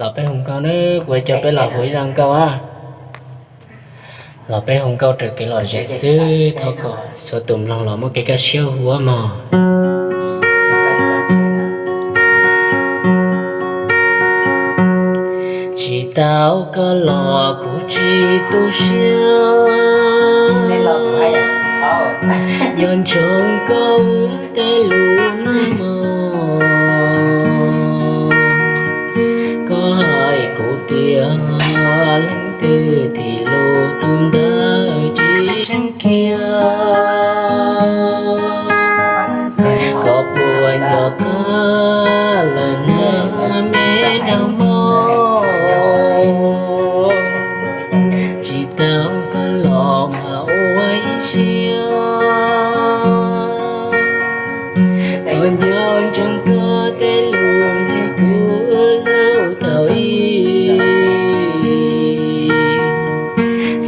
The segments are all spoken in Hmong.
Los peb hu nkauj nawb, kuv coj peb los hu ib zaj nkauj a. Los peb hu nkauj raws kev lom zem xwb, thov kom txhua tus mloog los muaj kev kaj siab hu mog. Tsis tau koj los kuv tsis tu siab, nco ntsoov koj tej lus mog. Koj hais kuv tias leej twg thim lus tus ntawd tsis seev kiag. Koj puas nco qab lawm na me nraug mog? Tsis tau koj los mas ua ib siab, koj nco ntsoov koj tej lus nrog kuv lub thaum ub.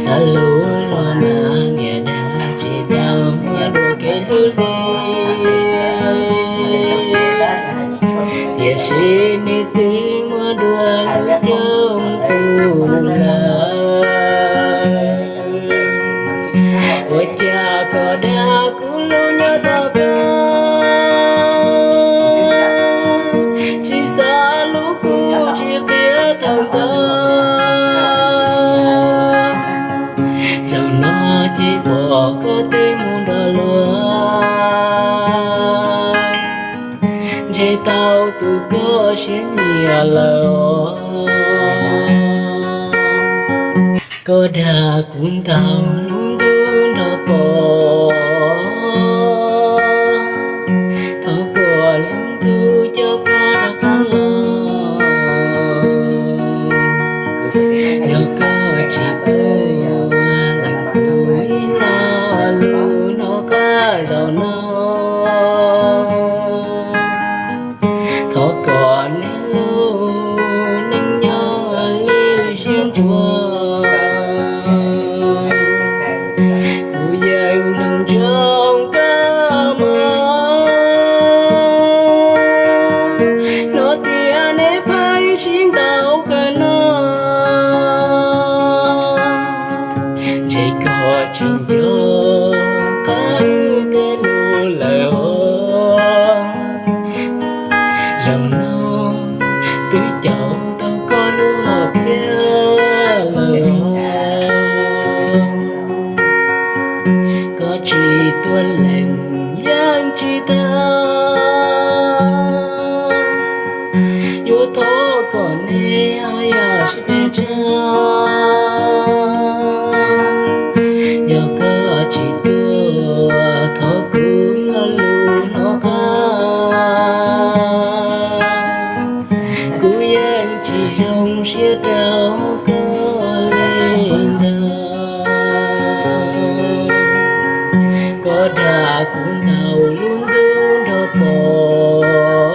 Xav hlub los mas niam dag tsis tau muaj dua kev hlub li, tiam sis nws twb muaj dua lub coob tus lawm. Ua cas koj dag kuv lub nyob tom koj, tsis xav hlub kuv tsis qhia tau ntxov. Zaum no ces pom koj twb mus nrog luag, ntshe tau tus koj siab nyiam lawm os. Koj dag kuv ntau lub ntuj nrog pom, thov kom lub ntuj coj koj rov qab los. Yog koj tsis tuaj lees kuv ib lo lus hnov qab zaum no, thov kom niaj lub neej nyob lwj siab ntsuav. Kuv yeej mloog ntsoov koj mog, hnov tias neb pheej sib ntaus kawg no, ntshe koj tsis nco qab tej lus lawm os. Zaum no twb caum tau koj lub hom phiaj lawm os. Koj tsis tuaj lees yeej tsis tau, yuav thov kom neb ho yog sib pab tsa. Yog koj tsis tuaj thov kuv lo lus hnov qab, kuv yeej tsis zoo siab rau koj li ntag. Koj dag kuv ntau lub ntuj nrog pom,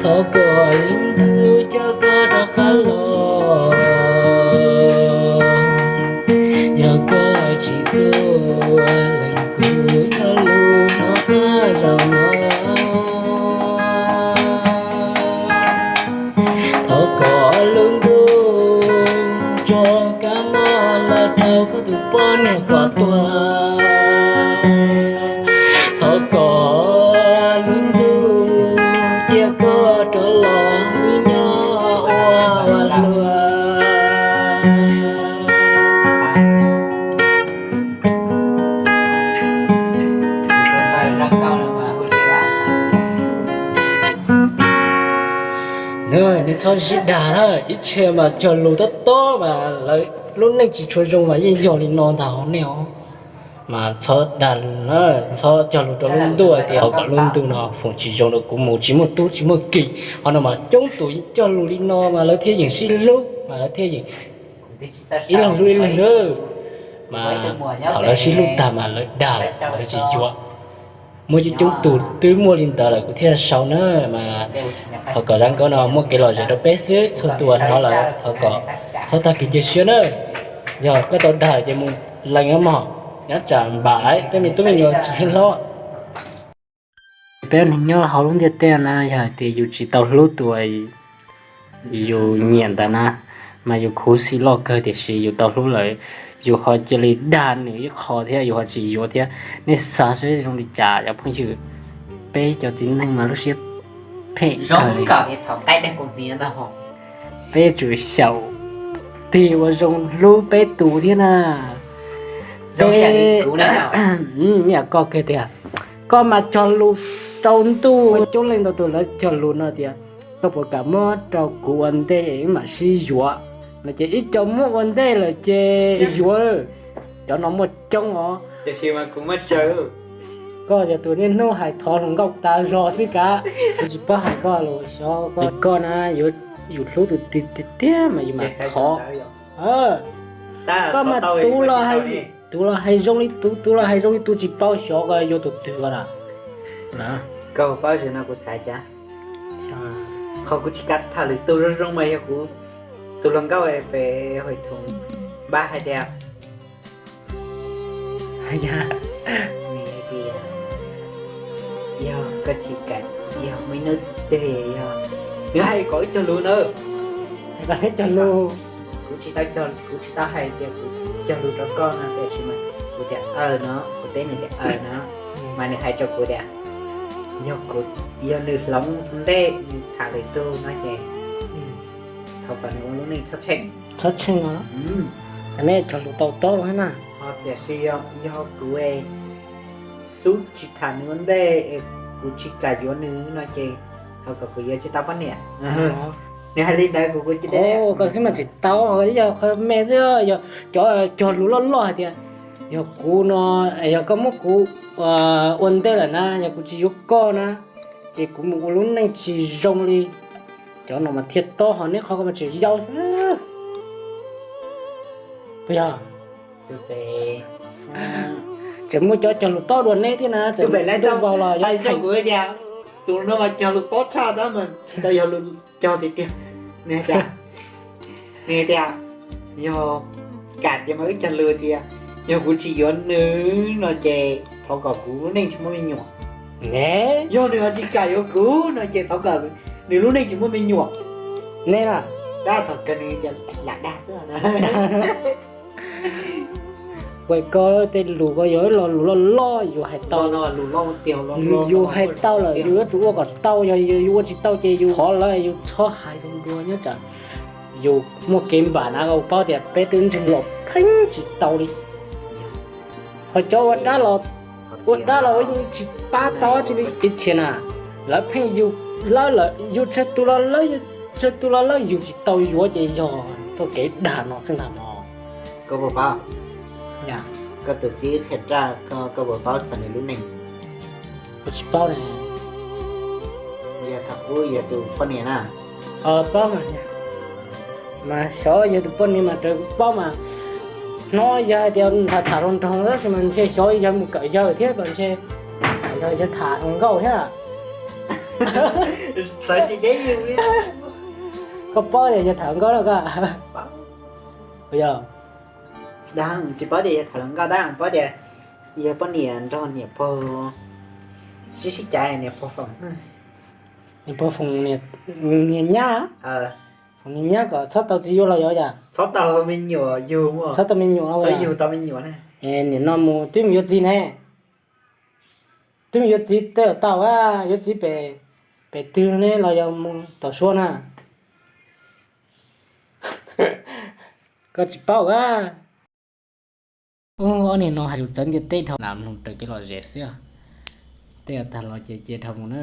thov kom lub ntuj coj koj rov qab los. Yog koj tsis tuaj lees kuv lo lus hnov qab zaum no, thov kom lub ntuj tso kab mob los rau koj tus poj niam kom tuag. Thov kom lub ntuj cia koj rov los wb nyob ua luag. Nej txhob sib dag na, ib txhia mas cog lus tob tob mas lawv lub neej tsis tshua zoo mas yeej yog li no ntag hauv nej os. Mas txhob dag, txhob cog lus rau lub ntuj hais tias thov kom lub ntuj no foom tsis zoo rau kuv mus tsis muaj tub tsis muaj ki. Qhov no mas coob tus cog lus li no mas lawv thiaj yeem sib hlub mas lawv thiaj yeem ib leeg hlub ib leeg na. Mas thaum lawv sib hlub tag mas lawv dag lawm mas lawv tsis yuav. Muaj coob coob tus twb muaj li ntawd lawm kuv thiaj sau na. Mas thov kom zaj nkauj no muaj kev lom zem rau peb xwb, txhua tus uas hnov lawm thov kom txhob tag kev cia siab na. Yog koj tau dag ces mus lees mog, nyob tsam npam tej me tub me nyuam tsis hlob. Peb ua neeg nyob hauv lub ntiaj teb na, yog hais tias yus tsis tau hlub tus uas yus nyiam ntawd na, mas yus khuv xim loj kawg, tiam sis yus tau hlub lawm, yus ho cia li dag nws ib qho thiab, yus ho tsis yuav thiab. Nej xav seb zoo li cas cov phooj ywg? Peb cov txiv neej mas lub siab phem kawg li. Peb tsum xyaum tig ua zoo hlub peb tus thiab na. Peb, yam koj kiag tiag, koj mas cog lus rau ntuj, coob leej ntau tus lawv cog lus no tias, koj puas kam muab rau kuv ua ntej wb mam sib yuav no ces ib co muab ua ntej lawm ces yuav, cov no muaj coob os. Koj yog tus niaj hnub hais thov hluas nkauj tas zog xwb kav. Kuv tsis paub hais koj los xyov koj, koj na, yus hlub tus twg tiag tiag mas yus mam thov. Koj mas tus los hais zoo li tus, tus los hais zoo li tus, tsis paub xyov koj yuav tus twg ko na. Koj paub no kuv xav cas? Qhov kuv tsis kam tham lwm tus zoo zoo mas yog kuv tus hluas nkauj pem hais thum npab hais tias, yog koj tsis kam, yog muaj ib hnub twg yog nws hais kom wb cog lus na, cog lus, kuv tsis tau, kuv tsis tau hais tias kuv cog lus rau koj no tiam sis mas kuv tias aw no, kuv teb nws tias aw no, mas nws hais rau kuv tias yog kuv, yog nws hloov ntej nws tham lwm tus no ces thov kom nws ua lub neej txhob tsheej. Txhob tsheej os. Cov nej cog lus tau tob lawm na. Ho tiam sis yog kuv xub tsis tham nws ua ntej es kuv tsis kam yuav nws no ces thov kom kuv yuav tsis tau poj niam. Nws hais li ntawd kuv kuv tsis teb. Koj xwb mas tsis tau, yog qhov me xwb, yog cov cog lus loj loj hais tias yog kuv no, yog koj muab kuv ua ntej lawm na, yog kuv tsis yuav koj na ces kuv mus ua lub neej tsis zoo li. Cov no mas thiaj tob, ho neb qhov ko mas tseem yau xwb. Puas yog? Tseem muaj cov cog lus tob dua neb thiab na, tseem vau los yog txheem. Tus no mas cog lus tob tshaj tab mas tsis tau yog lus cog tiag tiag. Nws hais tias, yog kam tias mas wb cog lus tias yog kuv tsis yuav nws no ces thov kom kuv lub neej tsis muaj me nyuam. Yog nws ho tsis kam yuav kuv no ces thov kom nws lub neej tsis muaj me nyuam. Neb na, dab thaum kawg nws tias lam dag xwb. Ua koj tej lus ko yog ib lo lus loj loj yus hais tau, yus hais tau lawm yus yuav tsum ua kom tau, yog yus ua tsis tau ces yus thov lawv yus txhob hais zoo dua nyob tsam yus muaj kev npam na, koj paub tias peb twb ntseeg los pheej tsis tau li. Qhov cov ua dab los, ua dab los yeej tsis pab tau tsi li. Ib txhia na, lawv pheej yug lawv lawm, yug tsawg tus los lawv, tsawg tus los lawv yug tsis tau yuav ces yog txoj kev dag no xwb ntag no. Koj puas paub, koj tus xib qhia raj, koj puas paub txog nws lub neej? Kuv tsis paub ne. Yog thaum ub yog tus poj niam na. Paub mas, mas xyov yog tus poj niam mas raws kuv paub mas hnov yog hais tias tham tham hluas nraug tab sis mas ntshe xyov yog mus kawm yawg thiab los ntshe yog yog tham hluas nkauj thiab. Koj paub tias yog tham hluas nkauj los koj? Yog, tsis paub tias yog tham hluas nkauj tab paub tias yog poj niam nrog niam pog sib sib cav, niam pog foom, niam pog foom niam nyab, foom niam nyab kom txhob tau txiv yuav los yog yam, txhob tau me nyuam, txhob tau me nyuam, txhob yug tau me nyuam. Nim no mus twb mus yuav txiv ne, twb mus yuav txiv tej tau a, yuav txiv pem, pem twg ne los yog mus tom Suav na? Koj tsis paub a. Ob niag no hais lus txawv ntiaj teb dhau, nam mloog raws kev lom zem xwb. Tej tag los ces cia dhau mus na.